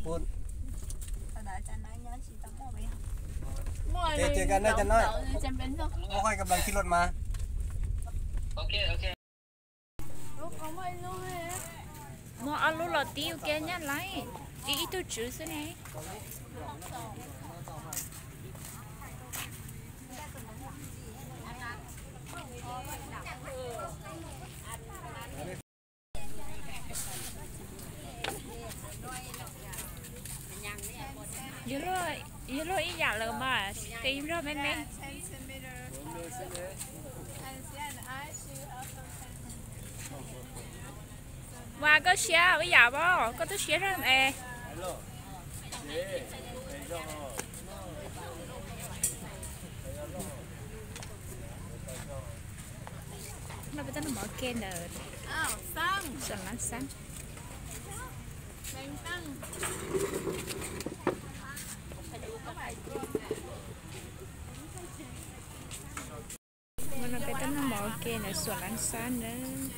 Ces ces koj neb cov no, muab qhov kab lav khi luaj mas. Muab ob lub los tib ua ke nyab laiv, ib ib tug tswv xwb ne. Yog luag ib yam lawm mas, tes nrog me me. Mas koj siab ua yam pab, koj twb siab zog es. No peb tab noj mov ke ntawm Suam Lav Xab. No peb tab noj mov ke ntawm Suam Lav Xab nawb.